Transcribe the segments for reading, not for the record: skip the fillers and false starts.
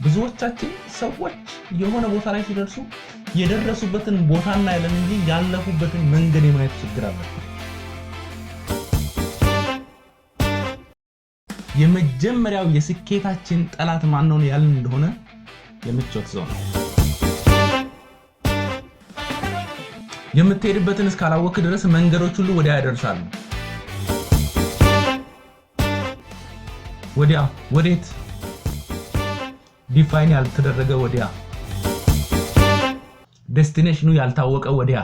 ብዙዎቻችን ሰዎች የሆነ ቦታ ላይ ሲደርሱ የደረሱበትን ቦታ እናያለን እንጂ ያለፉበትን መንገድ የማየት ችግር አለ። የመጀመሪያው የስኬታችን ጠላት ማን ነው ያልን እንደሆነ የምቾት ዞን ነው። የምትሄድበትን እስካላወቅክ ድረስ መንገዶች ሁሉ ወዲያ ያደርሳሉ። ወዲያ ወዴት? Define ያልተደረገ ወዲያ፣ destination ኑ ያልታወቀ ወዲያ።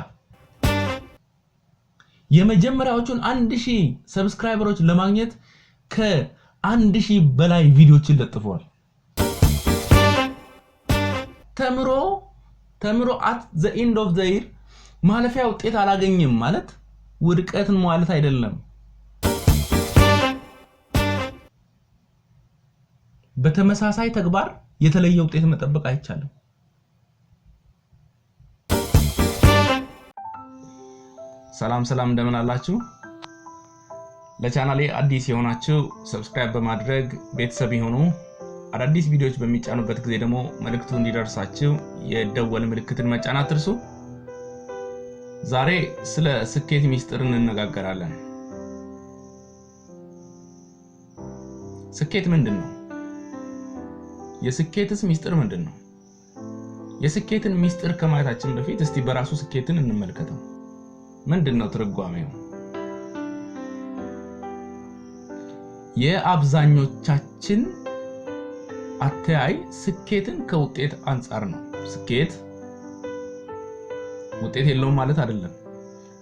የመጀመሪያዎቹን 1000 subscriber ኦች ለማግኘት ከ1000 በላይ ቪዲዮችን ለጥፈዋል። ተምሮ ተምሮ at the end of the year ማለፊያ ውጤት አላገኝም ማለት ውድቀትን ማለት አይደለም። በተመሳሳይ ተግባር የተለየ ውጤት መጠበቅ አይቻልም። ሰላም ሰላም፣ እንደምን አላችሁ? ለቻናሌ አዲስ የሆናችሁ subscribe በማድረግ ቤተሰብ የሆኑ፣ አዳዲስ ቪዲዮዎች በሚጫኑበት ጊዜ ደግሞ መልእክቱ እንዲደርሳችሁ የደወል ምልክትን መጫን አትርሱ። ዛሬ ስለ ስኬት ሚስጥር እንነጋገራለን። ስኬት ምንድን ነው? የስኬትስ ሚስጥር ምንድን ነው? የስኬትን ሚስጥር ከማየታችን በፊት እስቲ በራሱ ስኬትን እንመልከተው። ምንድን ነው ትርጓሜው? የአብዛኞቻችን አተያይ ስኬትን ከውጤት አንጻር ነው። ስኬት ውጤት የለውም ማለት አይደለም።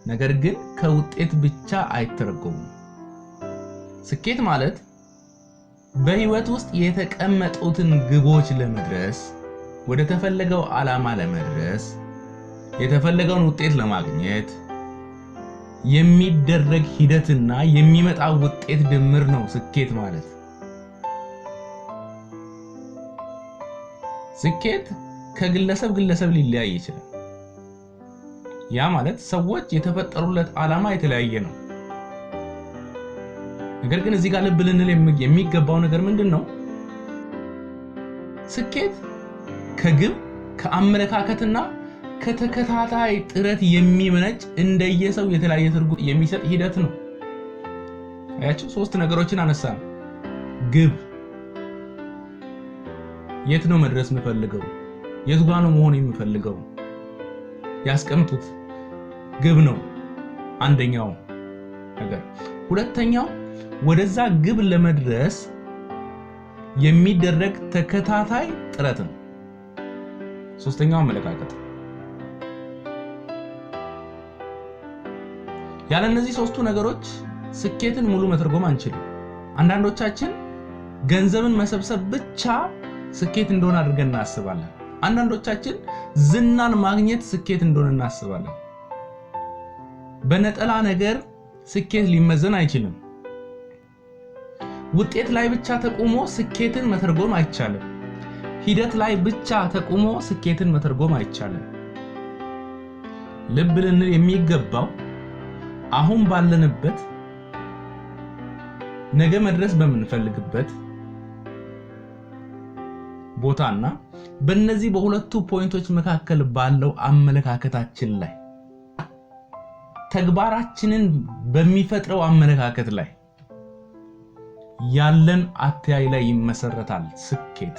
ነገር ግን ከውጤት ብቻ አይተረጎምም። ስኬት ማለት በህይወት ውስጥ የተቀመጡትን ግቦች ለመድረስ፣ ወደ ተፈለገው ዓላማ ለመድረስ፣ የተፈለገውን ውጤት ለማግኘት የሚደረግ ሂደትና የሚመጣ ውጤት ድምር ነው ስኬት ማለት። ስኬት ከግለሰብ ግለሰብ ሊለያይ ይችላል። ያ ማለት ሰዎች የተፈጠሩለት ዓላማ የተለያየ ነው። ነገር ግን እዚህ ጋር ልብ ልንል የሚገባው ነገር ምንድን ነው? ስኬት ከግብ፣ ከአመለካከትና ከተከታታይ ጥረት የሚመነጭ፣ እንደየሰው የተለያየ ትርጉም የሚሰጥ ሂደት ነው። አያችሁ፣ ሶስት ነገሮችን አነሳን። ግብ፣ የት ነው መድረስ የምፈልገው? የቱ ጋር ነው መሆን የምፈልገው? ያስቀምጡት ግብ ነው አንደኛው ነገር። ሁለተኛው ወደዛ ግብ ለመድረስ የሚደረግ ተከታታይ ጥረት ነው። ሶስተኛው አመለካከት። ያለ እነዚህ ሶስቱ ነገሮች ስኬትን ሙሉ መተርጎም አንችልም። አንዳንዶቻችን ገንዘብን መሰብሰብ ብቻ ስኬት እንደሆነ አድርገን እናስባለን። አንዳንዶቻችን ዝናን ማግኘት ስኬት እንደሆነ እናስባለን። በነጠላ ነገር ስኬት ሊመዘን አይችልም። ውጤት ላይ ብቻ ተቆሞ ስኬትን መተርጎም አይቻልም። ሂደት ላይ ብቻ ተቆሞ ስኬትን መተርጎም አይቻልም። ልብ ልንል የሚገባው አሁን ባለንበት፣ ነገ መድረስ በምንፈልግበት ቦታና በእነዚህ በሁለቱ point ኦች መካከል ባለው አመለካከታችን ላይ፣ ተግባራችንን በሚፈጥረው አመለካከት ላይ ያለን አተያይ ላይ ይመሰረታል ስኬት።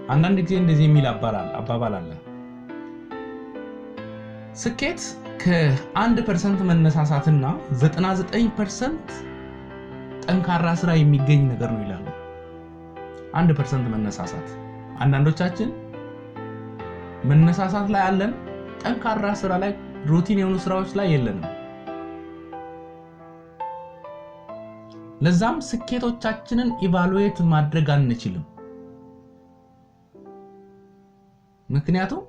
አንዳንድ ጊዜ እንደዚህ የሚል አባባል አለ። ስኬት ከ1% መነሳሳትና 99% ጠንካራ ስራ የሚገኝ ነገር ነው ይላሉ። 1% መነሳሳት። አንዳንዶቻችን መነሳሳት ላይ አለን፣ ጠንካራ ስራ ላይ፣ routine የሆኑ ስራዎች ላይ የለንም። ለዛም ስኬቶቻችንን evaluate ማድረግ አንችልም። ምክንያቱም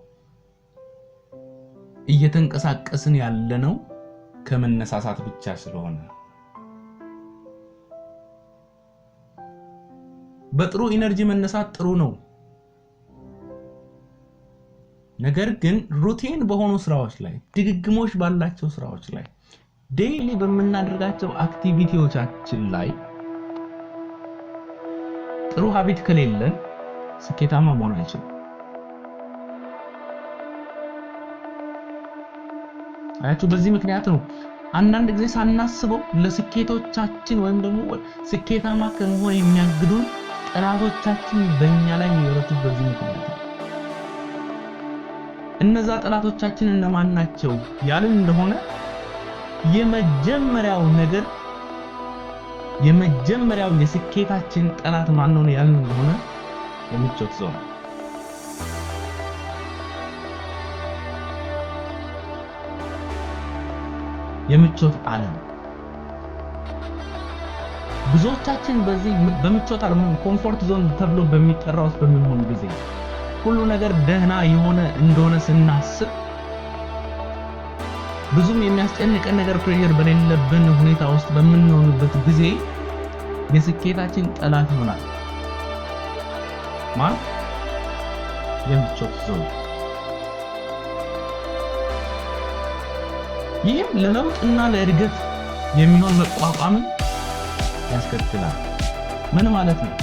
እየተንቀሳቀስን ያለነው ከመነሳሳት ብቻ ስለሆነ። በጥሩ energy መነሳት ጥሩ ነው። ነገር ግን routine በሆኑ ስራዎች ላይ፣ ድግግሞሽ ባላቸው ስራዎች ላይ፣ daily በምናደርጋቸው activity ዎቻችን ላይ ጥሩ habit ከሌለን ስኬታማ መሆን አንችልም። አያችሁ፣ በዚህ ምክንያት ነው አንዳንድ ጊዜ ሳናስበው ለስኬቶቻችን ወይም ደግሞ ስኬታማ ከመሆን የሚያግዱን ጠላቶቻችን በእኛ ላይ የሚበረቱት በዚህ ምክንያት ነው። እነዛ ጠላቶቻችን እነማን ናቸው ያልን እንደሆነ የመጀመሪያው ነገር የመጀመሪያው የስኬታችን ጠላት ማን ነው ያልን እንደሆነ የምቾት ዞን። የምቾት ዓለም። ብዙዎቻችን በዚህ በምቾት ዓለም comfort zone ተብሎ በሚጠራው ውስጥ በምንሆን ጊዜ፣ ሁሉ ነገር ደህና የሆነ እንደሆነ ስናስብ፣ ብዙም የሚያስጨንቀን ነገር pressure በሌለብን ሁኔታ ውስጥ በምንሆንበት ጊዜ የስኬታችን ጠላት ይሆናል። ማን? የምቾት ዞን። ይህም ለለውጥና ለእድገት የሚሆን መቋቋምን ያስከትላል። ምን ማለት ነው?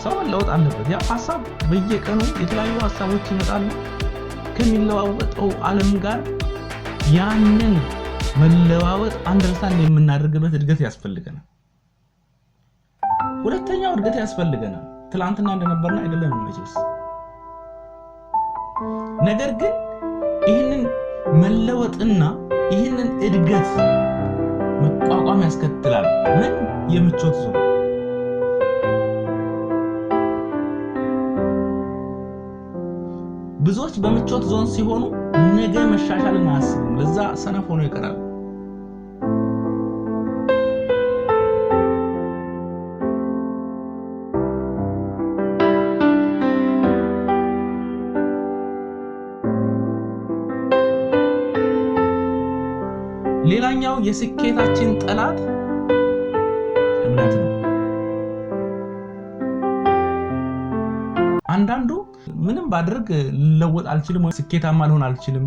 ሰው መለወጥ አለበት። ያው ሀሳብ በየቀኑ የተለያዩ ሀሳቦች ይመጣሉ። ከሚለዋወጠው ዓለም ጋር ያንን መለዋወጥ understand የምናደርግበት እድገት ያስፈልገናል። ሁለተኛው እድገት ያስፈልገናል። ትላንትና እንደነበርን አይደለንም መቼስ። ነገር ግን ይህንን መለወጥና ይህንን እድገት መቋቋም ያስከትላል። ምን? የምቾት ዞን። ብዙዎች በምቾት ዞን ሲሆኑ ነገ መሻሻልን አያስቡም። ለዛ ሰነፍ ሆኖ ይቀራል። ሌላኛው የስኬታችን ጠላት እምነት ነው። አንዳንዱ ምንም ባደርግ ልለወጥ አልችልም ወይ ስኬታማ ልሆን አልችልም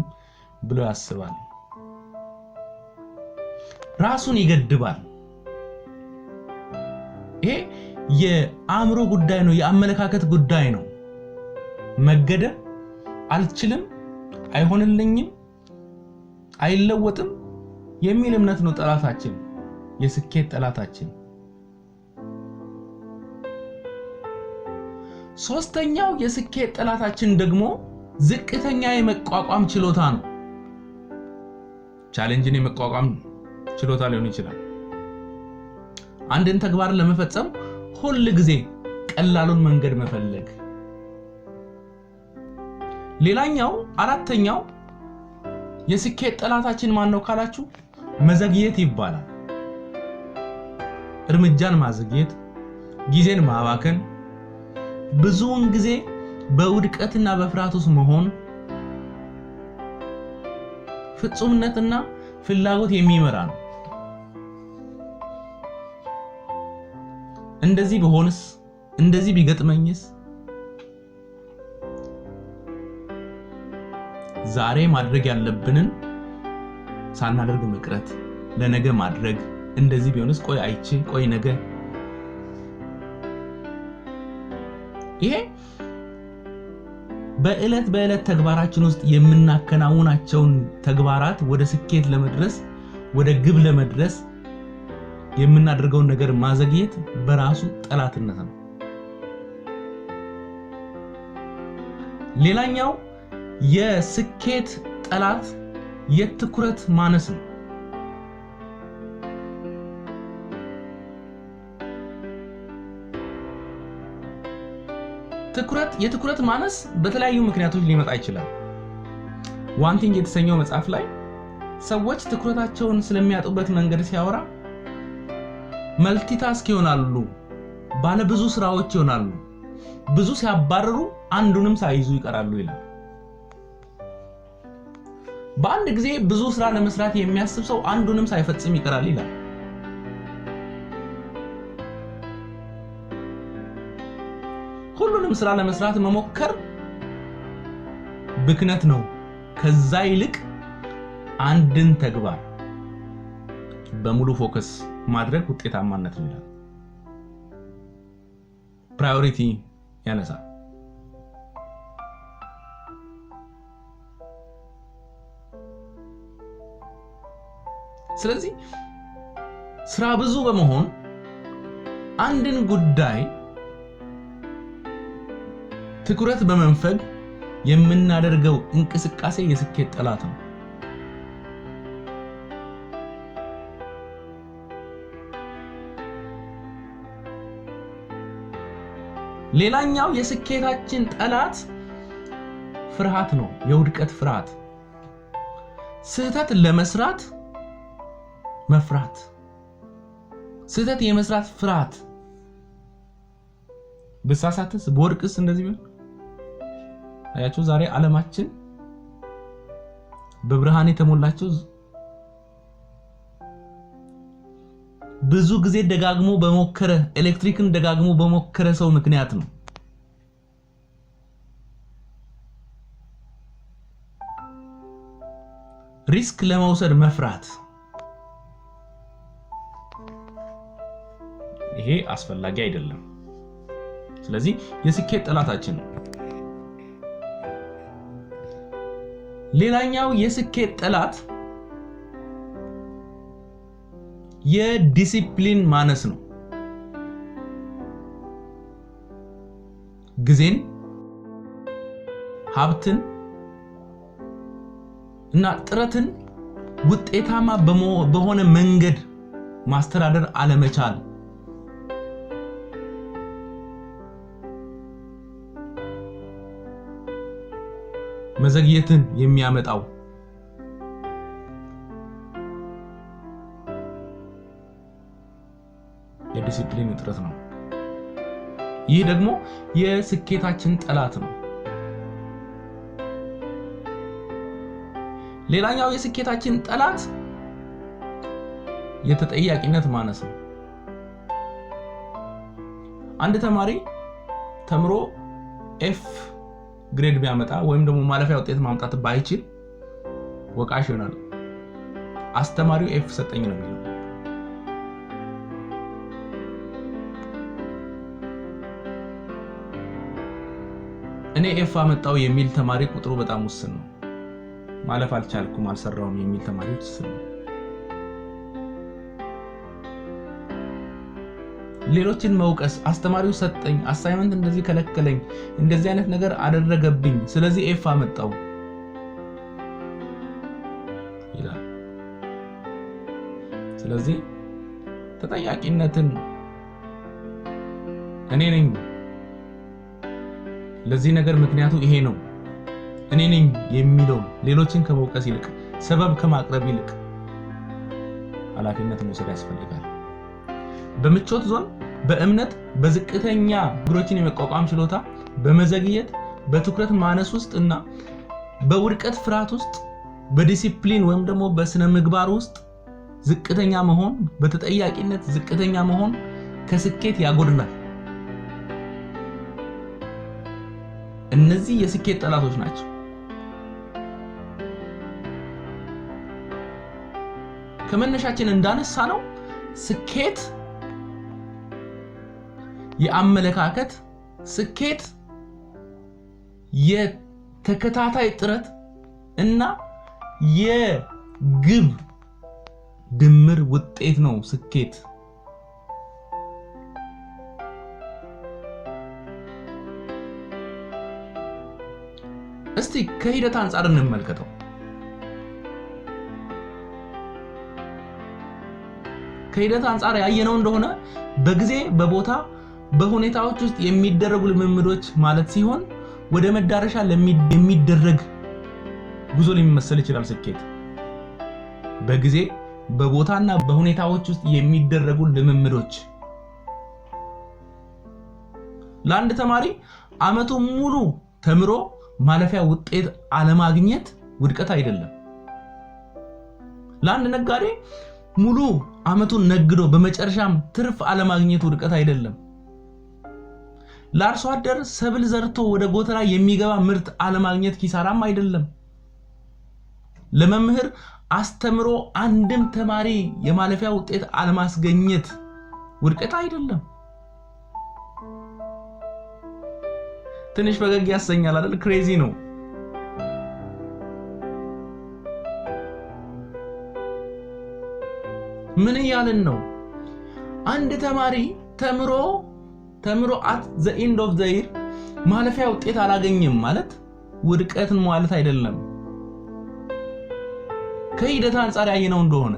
ብሎ ያስባል። ራሱን ይገድባል። ይሄ የአእምሮ ጉዳይ ነው፣ የአመለካከት ጉዳይ ነው። መገደብ፣ አልችልም፣ አይሆንልኝም፣ አይለወጥም የሚል እምነት ነው ጠላታችን፣ የስኬት ጠላታችን። ሶስተኛው የስኬት ጠላታችን ደግሞ ዝቅተኛ የመቋቋም ችሎታ ነው። ቻሌንጅን የመቋቋም ችሎታ ሊሆን ይችላል። አንድን ተግባር ለመፈጸም ሁል ጊዜ ቀላሉን መንገድ መፈለግ። ሌላኛው አራተኛው የስኬት ጠላታችን ማን ነው ካላችሁ መዘግየት ይባላል። እርምጃን ማዘግየት፣ ጊዜን ማባከን፣ ብዙውን ጊዜ በውድቀትና በፍርሃት ውስጥ መሆን፣ ፍጹምነትና ፍላጎት የሚመራ ነው። እንደዚህ ብሆንስ፣ እንደዚህ ቢገጥመኝስ፣ ዛሬ ማድረግ ያለብንን ሳናደርግ መቅረት፣ ለነገ ማድረግ፣ እንደዚህ ቢሆንስ፣ ቆይ አይቼ፣ ቆይ ነገ። ይሄ በዕለት በዕለት ተግባራችን ውስጥ የምናከናውናቸውን ተግባራት ወደ ስኬት ለመድረስ፣ ወደ ግብ ለመድረስ የምናደርገውን ነገር ማዘግየት በራሱ ጠላትነት ነው። ሌላኛው የስኬት ጠላት የትኩረት ማነስ ነው። የትኩረት ማነስ በተለያዩ ምክንያቶች ሊመጣ ይችላል። One Thing የተሰኘው መጽሐፍ ላይ ሰዎች ትኩረታቸውን ስለሚያጡበት መንገድ ሲያወራ multitask ይሆናሉ፣ ባለ ብዙ ስራዎች ይሆናሉ፣ ብዙ ሲያባርሩ አንዱንም ሳይይዙ ይቀራሉ ይላል። በአንድ ጊዜ ብዙ ስራ ለመስራት የሚያስብ ሰው አንዱንም ሳይፈጽም ይቀራል ይላል። ሁሉንም ስራ ለመስራት መሞከር ብክነት ነው። ከዛ ይልቅ አንድን ተግባር በሙሉ focus ማድረግ ውጤታማነት ነው ይላል። Priority ያነሳል። ስለዚህ ስራ ብዙ በመሆን አንድን ጉዳይ ትኩረት በመንፈግ የምናደርገው እንቅስቃሴ የስኬት ጠላት ነው። ሌላኛው የስኬታችን ጠላት ፍርሃት ነው። የውድቀት ፍርሃት፣ ስህተት ለመስራት መፍራት፣ ስህተት የመስራት ፍርሃት። ብሳሳትስ፣ ብወድቅስ፣ እንደዚህ ቢሆን። አያችሁ፣ ዛሬ ዓለማችን በብርሃን የተሞላችው ብዙ ጊዜ ደጋግሞ በሞከረ፣ ኤሌክትሪክን ደጋግሞ በሞከረ ሰው ምክንያት ነው። Risk ለመውሰድ መፍራት፣ ይሄ አስፈላጊ አይደለም። ስለዚህ የስኬት ጠላታችን ነው። ሌላኛው የስኬት ጠላት የዲሲፕሊን ማነስ ነው። ጊዜን፣ ሀብትን እና ጥረትን ውጤታማ በሆነ መንገድ ማስተዳደር አለመቻል። መዘግየትን የሚያመጣው የዲሲፕሊን እጥረት ነው። ይህ ደግሞ የስኬታችን ጠላት ነው። ሌላኛው የስኬታችን ጠላት የተጠያቂነት ማነስ ነው። አንድ ተማሪ ተምሮ F grade ቢያመጣ ወይም ደግሞ ማለፊያ ውጤት ማምጣት ባይችል ወቃሽ ይሆናል። አስተማሪው F ሰጠኝ ነው የሚለው። እኔ F አመጣው የሚል ተማሪ ቁጥሩ በጣም ውስን ነው። ማለፍ አልቻልኩም፣ አልሰራውም የሚል ተማሪ ውስን ነው። ሌሎችን መውቀስ፣ አስተማሪው ሰጠኝ፣ assignment እንደዚህ ከለከለኝ፣ እንደዚህ አይነት ነገር አደረገብኝ፣ ስለዚህ F አመጣው ይላል። ስለዚህ ተጠያቂነትን እኔ ነኝ፣ ለዚህ ነገር ምክንያቱ ይሄ ነው፣ እኔ ነኝ የሚለው ሌሎችን ከመውቀስ ይልቅ፣ ሰበብ ከማቅረብ ይልቅ ኃላፊነት መውሰድ ያስፈልጋል። በምቾት ዞን፣ በእምነት፣ በዝቅተኛ ችግሮችን የመቋቋም ችሎታ፣ በመዘግየት፣ በትኩረት ማነስ ውስጥ እና በውድቀት ፍርሃት ውስጥ፣ በዲሲፕሊን ወይም ደግሞ በስነ ምግባር ውስጥ ዝቅተኛ መሆን፣ በተጠያቂነት ዝቅተኛ መሆን ከስኬት ያጎድላል። እነዚህ የስኬት ጠላቶች ናቸው። ከመነሻችን እንዳነሳነው ስኬት የአመለካከት፣ ስኬት የተከታታይ ጥረት እና የግብ ድምር ውጤት ነው። ስኬት እስቲ ከሂደት አንፃር እንመልከተው። ከሂደት አንፃር ያየነው እንደሆነ በጊዜ፣ በቦታ፣ በሁኔታዎች ውስጥ የሚደረጉ ልምምዶች ማለት ሲሆን ወደ መዳረሻ የሚደረግ ጉዞ ሊመሰል ይችላል። ስኬት በጊዜ፣ በቦታና በሁኔታዎች ውስጥ የሚደረጉ ልምምዶች። ለአንድ ተማሪ ዓመቱን ሙሉ ተምሮ ማለፊያ ውጤት አለማግኘት ውድቀት አይደለም። ለአንድ ነጋዴ ሙሉ ዓመቱን ነግዶ በመጨረሻም ትርፍ አለማግኘት ውድቀት አይደለም። ለአርሶ አደር ሰብል ዘርቶ ወደ ጎተራ የሚገባ ምርት አለማግኘት ኪሳራም አይደለም። ለመምህር አስተምሮ አንድም ተማሪ የማለፊያ ውጤት አለማስገኘት ውድቀት አይደለም። ትንሽ ፈገግ ያሰኛል አይደል? Crazy ነው። ምን እያልን ነው? አንድ ተማሪ ተምሮ ተምሮ at the end of the year ማለፊያ ውጤት አላገኘም ማለት ውድቀትን ማለት አይደለም። ከሂደት አንፃር ያየነው እንደሆነ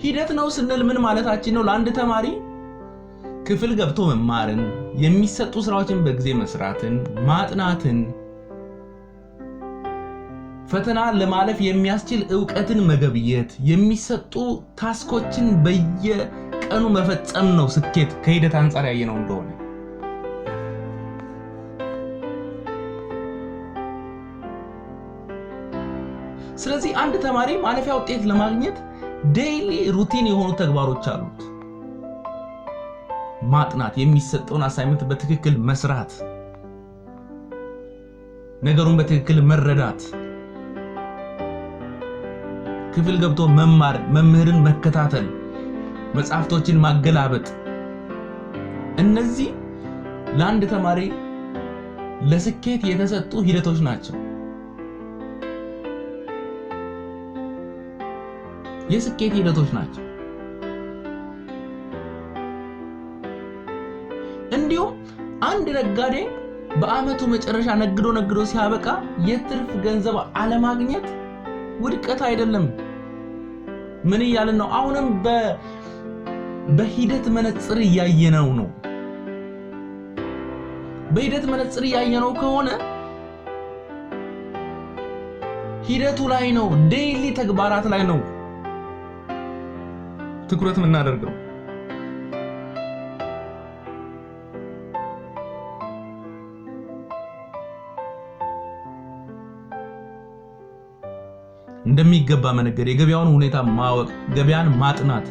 ሂደት ነው ስንል ምን ማለታችን ነው? ለአንድ ተማሪ ክፍል ገብቶ መማርን፣ የሚሰጡ ስራዎችን በጊዜ መስራትን፣ ማጥናትን፣ ፈተና ለማለፍ የሚያስችል ዕውቀትን መገብየት፣ የሚሰጡ task ኦችን በየቀኑ መፈጸም ነው ስኬት ከሂደት አንፃር ያየነው እንደሆነ። ስለዚህ አንድ ተማሪ ማለፊያ ውጤት ለማግኘት daily routine የሆኑ ተግባሮች አሉት። ማጥናት፣ የሚሰጠውን assignment በትክክል መስራት፣ ነገሩን በትክክል መረዳት፣ ክፍል ገብቶ መማር፣ መምህርን መከታተል፣ መጽሐፍቶችን ማገላበጥ፣ እነዚህ ለአንድ ተማሪ ለስኬት የተሰጡ ሂደቶች ናቸው። የስኬት ሂደቶች ናቸው። እንዲሁም አንድ ነጋዴ በአመቱ መጨረሻ ነግዶ ነግዶ ሲያበቃ የትርፍ ገንዘብ አለማግኘት ውድቀት አይደለም። ምን እያልን ነው? አሁንም በሂደት መነጽር እያየነው ነው። በሂደት መነጽር እያየነው ከሆነ ሂደቱ ላይ ነው፣ daily ተግባራት ላይ ነው ትኩረት የምናደርገው። እንደሚገባ መነገድ፣ የገበያውን ሁኔታ ማወቅ፣ ገበያን ማጥናት፣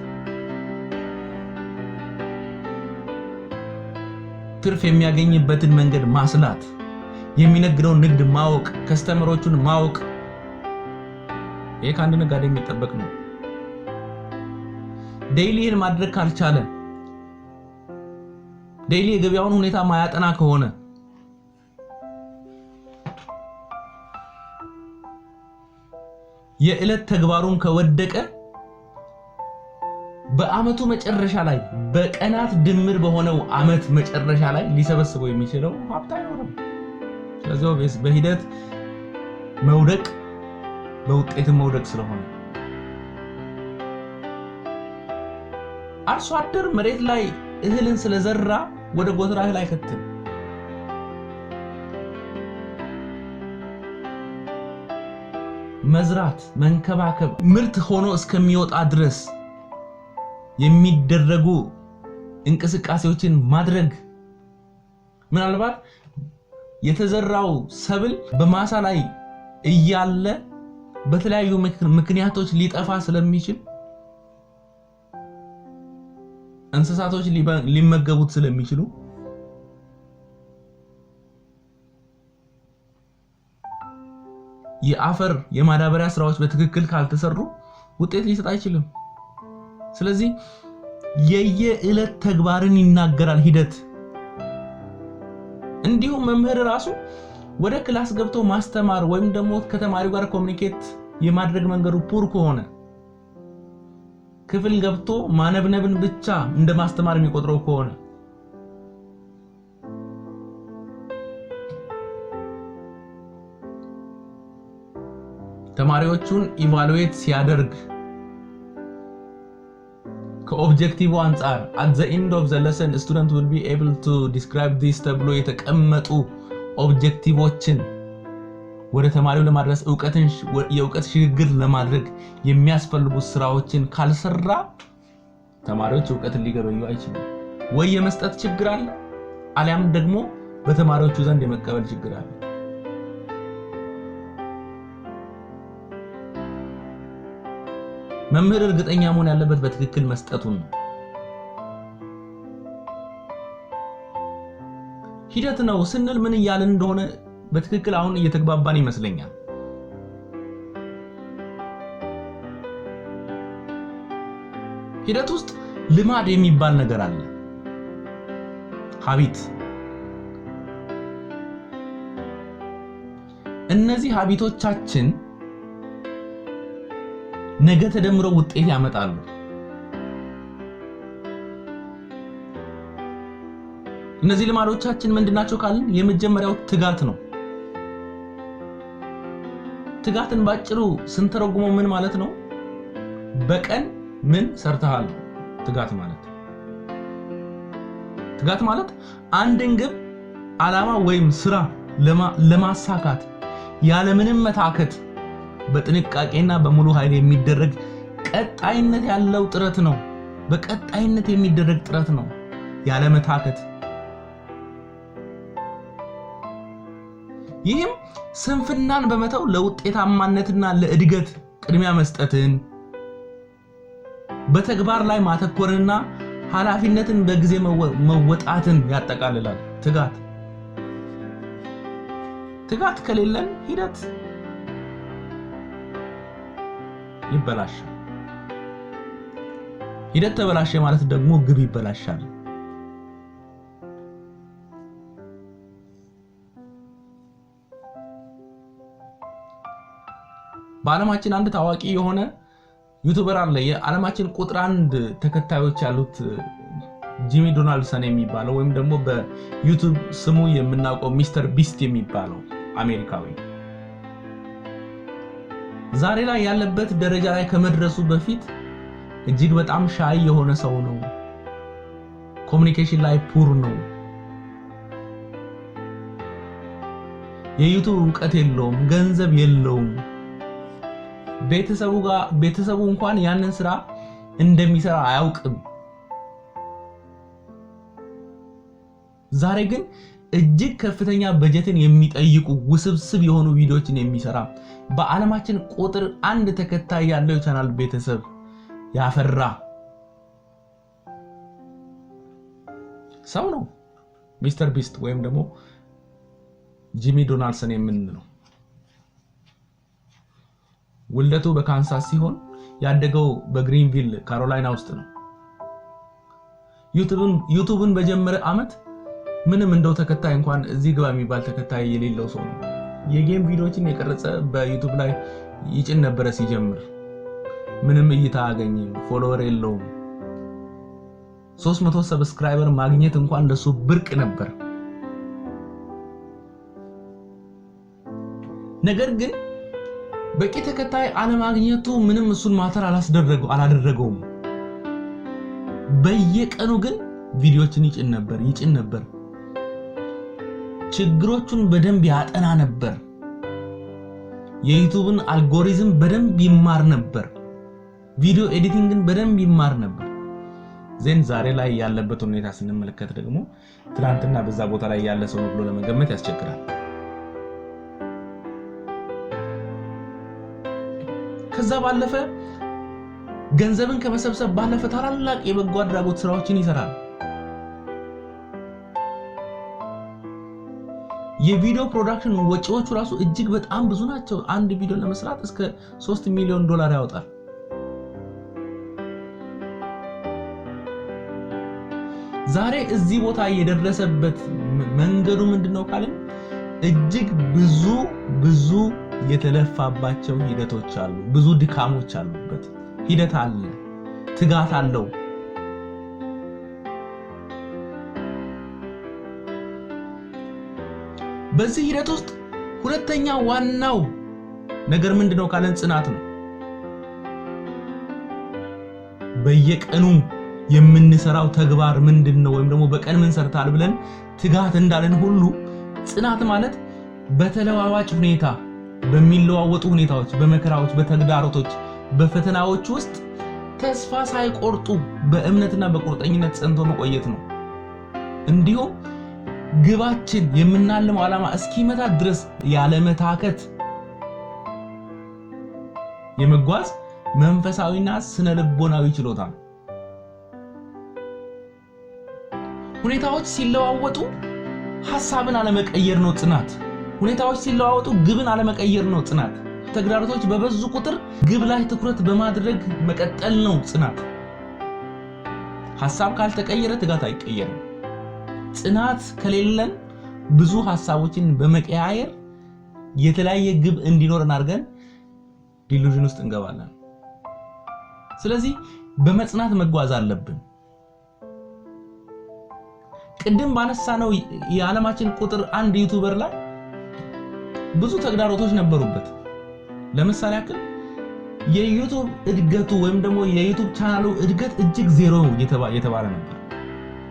ትርፍ የሚያገኝበትን መንገድ ማስላት፣ የሚነግደውን ንግድ ማወቅ፣ customer ኦቹን ማወቅ፣ ይሄ ከአንድ ነጋዴ የሚጠበቅ ነው። Daily ይህን ማድረግ ካልቻለ፣ daily የገበያውን ሁኔታ ማያጠና ከሆነ፣ የዕለት ተግባሩን ከወደቀ በአመቱ መጨረሻ ላይ በቀናት ድምር በሆነው አመት መጨረሻ ላይ ሊሰበስበው የሚችለው ሀብት አይኖርም። ስለዚህ obvious በሂደት መውደቅ በውጤትም መውደቅ ስለሆነ አርሶ አደር መሬት ላይ እህልን ስለዘራ ወደ ጎተራ እህል አይከትም። መዝራት፣ መንከባከብ፣ ምርት ሆኖ እስከሚወጣ ድረስ የሚደረጉ እንቅስቃሴዎችን ማድረግ፣ ምናልባት የተዘራው ሰብል በማሳ ላይ እያለ በተለያዩ ምክንያቶች ሊጠፋ ስለሚችል፣ እንስሳቶች ሊመገቡት ስለሚችሉ፣ የአፈር የማዳበሪያ ስራዎች በትክክል ካልተሰሩ ውጤት ሊሰጥ አይችልም። ስለዚህ የየዕለት ተግባርን ይናገራል ሂደት። እንዲሁም መምህር ራሱ ወደ class ገብቶ ማስተማር ወይም ደግሞ ከተማሪው ጋር communicate የማድረግ መንገዱ poor ከሆነ፣ ክፍል ገብቶ ማነብነብን ብቻ እንደ ማስተማር የሚቆጥረው ከሆነ፣ ተማሪዎቹን evaluate ሲያደርግ ከ objective አንጻር at the end of the lesson student will be able to describe this ተብሎ የተቀመጡ objective ኦችን ወደ ተማሪው ለማድረስ፣ እውቀትን የእውቀት ሽግግር ለማድረግ የሚያስፈልጉ ስራዎችን ካልሰራ ተማሪዎች እውቀትን ሊገበዩ አይችሉም። ወይ የመስጠት ችግር አለ፣ አሊያም ደግሞ በተማሪዎቹ ዘንድ የመቀበል ችግር አለ። መምህር እርግጠኛ መሆን ያለበት በትክክል መስጠቱን ነው። ሂደት ነው ስንል ምን እያልን እንደሆነ በትክክል አሁን እየተግባባን ይመስለኛል። ሂደት ውስጥ ልማድ የሚባል ነገር አለ። Habit። እነዚህ habit ኦቻችን ነገ ተደምረው ውጤት ያመጣሉ። እነዚህ ልማዶቻችን ምንድናቸው ካልን የመጀመሪያው ትጋት ነው። ትጋትን ባጭሩ ስንተረጉመው ምን ማለት ነው? በቀን ምን ሰርተሃል? ትጋት ማለት ትጋት ማለት አንድን ግብ፣ ዓላማ ወይም ስራ ለማሳካት ያለምንም መታከት በጥንቃቄና በሙሉ ኃይል የሚደረግ ቀጣይነት ያለው ጥረት ነው። በቀጣይነት የሚደረግ ጥረት ነው ያለመታከት። ይህም ስንፍናን በመተው ለውጤታማነትና ለእድገት ቅድሚያ መስጠትን፣ በተግባር ላይ ማተኮርንና ኃላፊነትን በጊዜ መወጣትን ያጠቃልላል። ትጋት ትጋት ከሌለን ሂደት ይበላሻል። ሂደት ተበላሸ ማለት ደግሞ ግብ ይበላሻል። በዓለማችን አንድ ታዋቂ የሆነ YouTuber አለ። የዓለማችን ቁጥር አንድ ተከታዮች ያሉት ጂሚ ዶናልድሰን የሚባለው ወይም ደግሞ በ YouTube ስሙ የምናውቀው ሚስተር ቢስት የሚባለው አሜሪካዊ ዛሬ ላይ ያለበት ደረጃ ላይ ከመድረሱ በፊት እጅግ በጣም shy የሆነ ሰው ነው። Communication ላይ poor ነው። የ YouTube እውቀት የለውም፣ ገንዘብ የለውም። ቤተሰቡ እንኳን ያንን ስራ እንደሚሰራ አያውቅም። ዛሬ ግን እጅግ ከፍተኛ በጀትን የሚጠይቁ ውስብስብ የሆኑ ቪዲዮዎችን የሚሰራ በዓለማችን ቁጥር አንድ ተከታይ ያለው የቻናል ቤተሰብ ያፈራ ሰው ነው ሚስተር ቢስት ወይም ደግሞ ጂሚ ዶናልድሰን የምንለው። ውልደቱ በካንሳስ ሲሆን ያደገው በግሪንቪል ካሮላይና ውስጥ ነው። YouTube ን በጀመረ አመት ምንም እንደው ተከታይ እንኳን እዚህ ግባ የሚባል ተከታይ የሌለው ሰው ነው። የ game ቪዲዮዎችን የቀረጸ በ YouTube ላይ ይጭን ነበረ ሲጀምር። ምንም እይታ አያገኝም፣ follower የለውም። 300 subscriber ማግኘት እንኳን ለሱ ብርቅ ነበር። ነገር ግን በቂ ተከታይ አለማግኘቱ ምንም እሱን matter አላደረገውም። በየቀኑ ግን ቪዲዮዎችን ይጭን ነበር። ችግሮቹን በደንብ ያጠና ነበር። የ YouTube ን algorithm በደንብ ይማር ነበር። Video editing ን በደንብ ይማር ነበር። Then ዛሬ ላይ ያለበት ሁኔታ ስንመለከት ደግሞ ትናንትና በዛ ቦታ ላይ ያለ ሰው ነው ብሎ ለመገመት ያስቸግራል። ከዛ ባለፈ ገንዘብን ከመሰብሰብ ባለፈ ታላላቅ የበጎ አድራጎት ስራዎችን ይሰራል። የ video production ወጪዎቹ ራሱ እጅግ በጣም ብዙ ናቸው። አንድ ቪዲዮ ለመስራት እስከ $3 ሚሊዮን ያወጣል። ዛሬ እዚህ ቦታ የደረሰበት መንገዱ ምንድነው ካልን እጅግ ብዙ ብዙ የተለፋባቸው ሂደቶች አሉ። ብዙ ድካሞች አሉበት። ሂደት አለ፣ ትጋት አለው። በዚህ ሂደት ውስጥ ሁለተኛ ዋናው ነገር ምንድነው ካለን ጽናት ነው። በየቀኑ የምንሰራው ተግባር ምንድነው ወይም ደግሞ በቀን ምን ሰርታል ብለን ትጋት እንዳለን ሁሉ ጽናት ማለት በተለዋዋጭ ሁኔታ፣ በሚለዋወጡ ሁኔታዎች፣ በመከራዎች፣ በተግዳሮቶች፣ በፈተናዎች ውስጥ ተስፋ ሳይቆርጡ በእምነትና በቁርጠኝነት ጸንቶ መቆየት ነው። እንዲሁም ግባችን የምናልመው ዓላማ እስኪመታ ድረስ ያለመታከት የመጓዝ መንፈሳዊና ስነ ልቦናዊ ችሎታ ነው። ሁኔታዎች ሲለዋወጡ ሐሳብን አለመቀየር ነው ጽናት። ሁኔታዎች ሲለዋወጡ ግብን አለመቀየር ነው ጽናት። ተግዳሮቶች በበዙ ቁጥር ግብ ላይ ትኩረት በማድረግ መቀጠል ነው ጽናት። ሐሳብ ካልተቀየረ ትጋት አይቀየርም። ጽናት ከሌለን ብዙ ሐሳቦችን በመቀያየር የተለያየ ግብ እንዲኖረን አድርገን delusion ውስጥ እንገባለን። ስለዚህ በመጽናት መጓዝ አለብን። ቅድም ባነሳነው የዓለማችን ቁጥር አንድ YouTuber ላይ ብዙ ተግዳሮቶች ነበሩበት። ለምሳሌ ያክል የ YouTube እድገቱ ወይም ደግሞ የ YouTube ቻናሉ እድገት እጅግ ዜሮ የተባለ ነበር።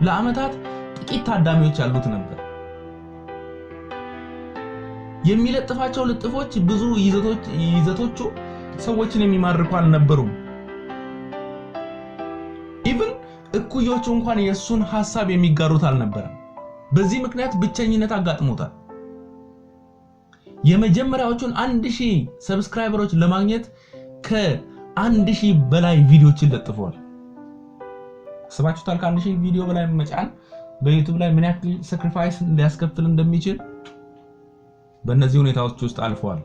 ለአመታት ጥቂት ታዳሚዎች ያሉት ነበር። የሚለጥፋቸው ልጥፎች ብዙ ይዘቶቹ ሰዎችን የሚማርኩ አልነበሩም። Even እኩዮቹ እንኳን የእሱን ሐሳብ የሚጋሩት አልነበረም። በዚህ ምክንያት ብቸኝነት አጋጥሞታል። የመጀመሪያዎቹን 1000 subscriber ኦች ለማግኘት ከ1000 በላይ ቪዲዮዎችን ለጥፈዋል። አስባችሁታል? ከ1000 ቪዲዮ በላይ መጫን በ YouTube ላይ ምን ያክል sacrifice ሊያስከፍል እንደሚችል በእነዚህ ሁኔታዎች ውስጥ አልፈዋል።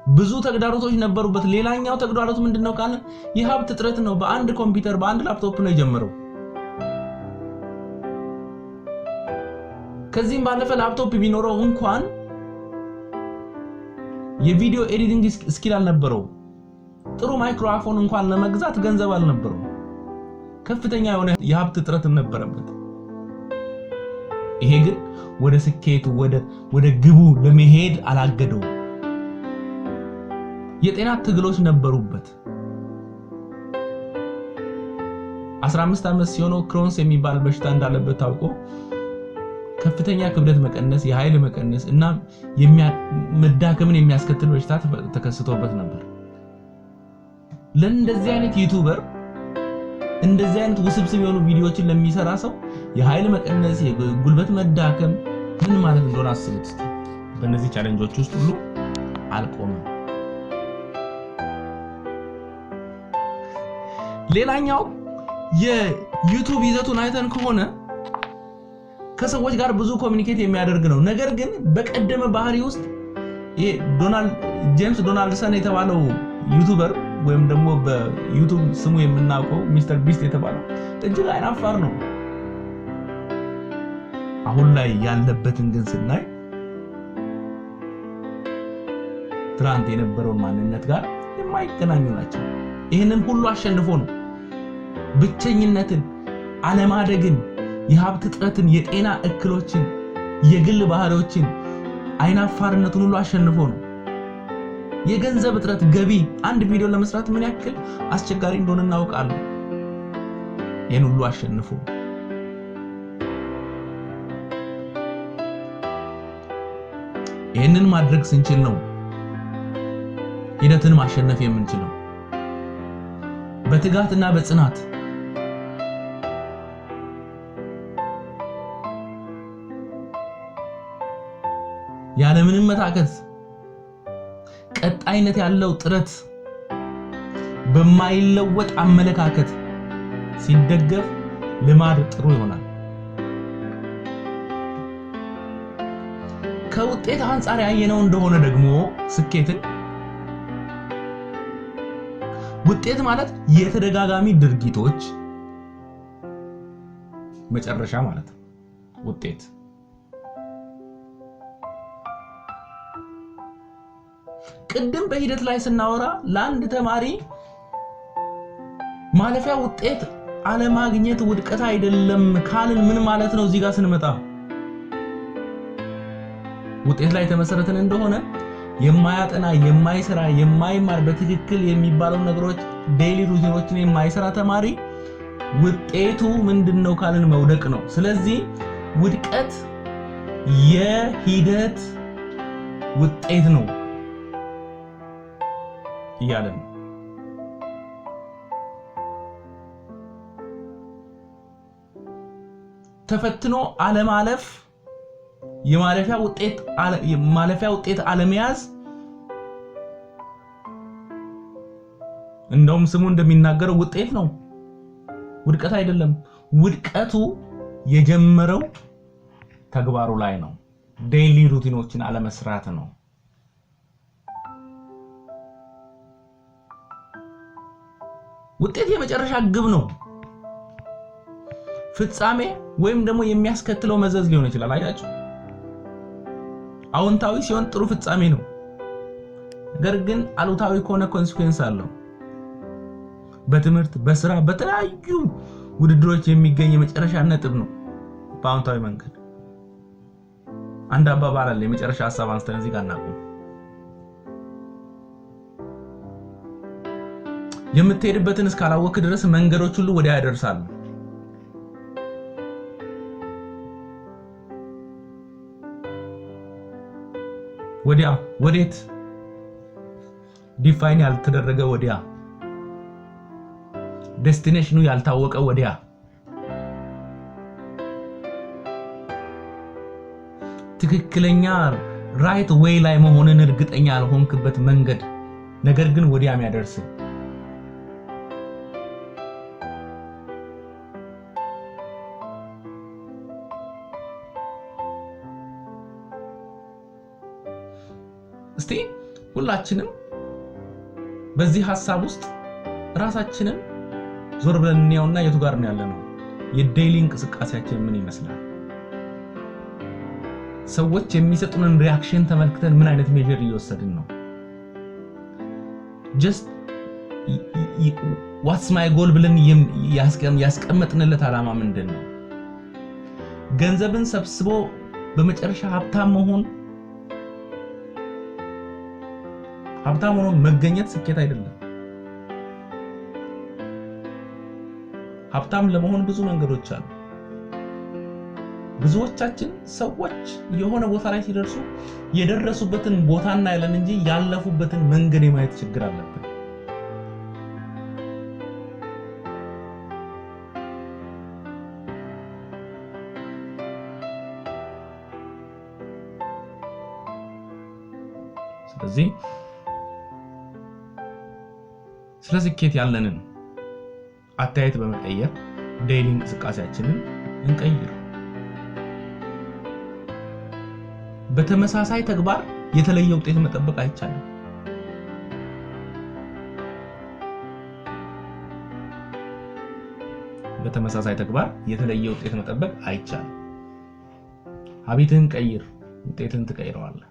ብዙ ተግዳሮቶች ነበሩበት። ሌላኛው ተግዳሮት ምንድነው ካልን የሀብት እጥረት ነው። በአንድ ኮምፒውተር በአንድ ላፕቶፕ ነው የጀመረው። ከዚህም ባለፈ ላፕቶፕ ቢኖረው እንኳን የ video editing skill አልነበረው። ጥሩ ማይክሮፎን እንኳን ለመግዛት ገንዘብ አልነበረው። ከፍተኛ የሆነ የሀብት እጥረት ነበረበት። ይሄ ግን ወደ ስኬቱ ወደ ግቡ ለመሄድ አላገደውም። የጤና ትግሎች ነበሩበት። 15 ዓመት ሲሆነው Crohn's የሚባል በሽታ እንዳለበት ታውቆ ከፍተኛ ክብደት መቀነስ፣ የኃይል መቀነስ እና መዳከምን የሚያስከትል በሽታ ተከስቶበት ነበር። ለእንደዚህ አይነት YouTuber እንደዚህ አይነት ውስብስብ የሆኑ ቪዲዮዎችን ለሚሰራ ሰው የኃይል መቀነስ፣ የጉልበት መዳከም ምን ማለት እንደሆነ አስቡት እስቲ። በእነዚህ challenge ኦች ውስጥ ሁሉ አልቆመም። ሌላኛው የ YouTube ይዘቱን አይተን ከሆነ ከሰዎች ጋር ብዙ communicate የሚያደርግ ነው። ነገር ግን በቀደመ ባህሪ ውስጥ ይሄ ጄምስ ዶናልድሰን የተባለው YouTuber ወይም ደግሞ በ YouTube ስሙ የምናውቀው ሚስተር ቢስት የተባለው እጅግ አይናፋር ነው። አሁን ላይ ያለበትን ግን ስናይ ትናንት የነበረውን ማንነት ጋር የማይገናኙ ናቸው። ይህንን ሁሉ አሸንፎ ነው ብቸኝነትን፣ አለማደግን፣ የሀብት እጥረትን፣ የጤና እክሎችን፣ የግል ባህሪዎችን፣ አይናፋርነቱን ሁሉ አሸንፎ ነው። የገንዘብ እጥረት፣ ገቢ፣ አንድ ቪዲዮ ለመስራት ምን ያክል አስቸጋሪ እንደሆነ እናውቃለን። ይህን ሁሉ አሸንፎ ይህንን ማድረግ ስንችል ነው ሂደትን ማሸነፍ የምንችለው። በትጋትና በጽናት ያለምንም መታከት ቀጣይነት ያለው ጥረት በማይለወጥ አመለካከት ሲደገፍ ልማድ ጥሩ ይሆናል። ከውጤት አንፃር ያየነው እንደሆነ ደግሞ ስኬትን ውጤት ማለት የተደጋጋሚ ድርጊቶች መጨረሻ ማለት ነው። ውጤት ቅድም በሂደት ላይ ስናወራ ለአንድ ተማሪ ማለፊያ ውጤት አለማግኘት ውድቀት አይደለም ካልን ምን ማለት ነው? እዚህ ጋር ስንመጣ ውጤት ላይ የተመሰረተን እንደሆነ የማያጠና፣ የማይሰራ፣ የማይማር በትክክል የሚባለው ነገሮች daily routine ኦችን የማይሰራ ተማሪ ውጤቱ ምንድነው ካልን መውደቅ ነው። ስለዚህ ውድቀት የሂደት ውጤት ነው እያለን ነው። ተፈትኖ አለማለፍ፣ የማለፊያ ውጤት አለመያዝ እንደውም ስሙ እንደሚናገረው ውጤት ነው። ውድቀት አይደለም። ውድቀቱ የጀመረው ተግባሩ ላይ ነው። Daily routine ኦችን አለመስራት ነው። ውጤት የመጨረሻ ግብ ነው። ፍጻሜ ወይም ደግሞ የሚያስከትለው መዘዝ ሊሆን ይችላል። አያችሁ፣ አዎንታዊ ሲሆን ጥሩ ፍጻሜ ነው። ነገር ግን አሉታዊ ከሆነ consequence አለው። በትምህርት፣ በስራ፣ በተለያዩ ውድድሮች የሚገኝ የመጨረሻ ነጥብ ነው። በአዎንታዊ መንገድ አንድ አባባል አለ። የመጨረሻ ሐሳብ አንስተን እዚህ ጋር እናቁም። የምትሄድበትን እስካላወቅክ ድረስ መንገዶች ሁሉ ወዲያ ያደርሳሉ። ወዲያ ወዴት? Define ያልተደረገ ወዲያ፣ destination ኑ ያልታወቀ ወዲያ። ትክክለኛ right way ላይ መሆንን እርግጠኛ ያልሆንክበት መንገድ፣ ነገር ግን ወዲያ የሚያደርስ። እስቲ ሁላችንም በዚህ ሐሳብ ውስጥ ራሳችንን ዞር ብለን እንየውና የቱ ጋር ነው ያለነው? የ daily እንቅስቃሴያችን ምን ይመስላል? ሰዎች የሚሰጡንን reaction ተመልክተን ምን አይነት measure እየወሰድን ነው? Just what's my goal ብለን ያስቀመጥንለት ዓላማ ምንድን ነው? ገንዘብን ሰብስቦ በመጨረሻ ሀብታም መሆን፣ ሀብታም ሆኖ መገኘት ስኬት አይደለም። ሀብታም ለመሆን ብዙ መንገዶች አሉ። ብዙዎቻችን ሰዎች የሆነ ቦታ ላይ ሲደርሱ የደረሱበትን ቦታ እናያለን እንጂ ያለፉበትን መንገድ የማየት ችግር አለብን። ስለዚህ ስለ ስኬት ያለንን አስተያየት በመቀየር daily እንቅስቃሴያችንን እንቀይር። በተመሳሳይ ተግባር የተለየ ውጤት መጠበቅ አይቻልም። በተመሳሳይ ተግባር የተለየ ውጤት መጠበቅ አይቻልም። Habit ህን ቀይር፣ ውጤትን ትቀይረዋለህ።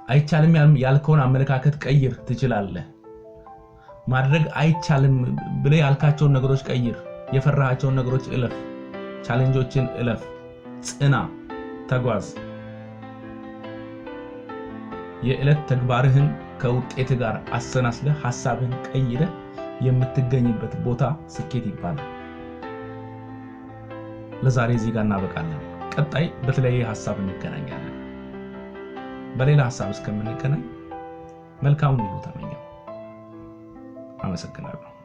አይቻልም ያልከውን አመለካከት ቀይር፣ ትችላለህ። ማድረግ አይቻልም ብለህ ያልካቸውን ነገሮች ቀይር። የፈራሃቸውን ነገሮች እለፍ። Challenge ኦችን እለፍ። ጽና፣ ተጓዝ። የዕለት ተግባርህን ከውጤት ጋር አሰናስለህ ሐሳብህን ቀይረህ የምትገኝበት ቦታ ስኬት ይባላል። ለዛሬ እዚህ ጋር እናበቃለን። ቀጣይ በተለያየ ሐሳብ እንገናኛለን። በሌላ ሐሳብ እስከምንገናኝ መልካሙን ሁሉ ተመኘሁ። አመሰግናለሁ።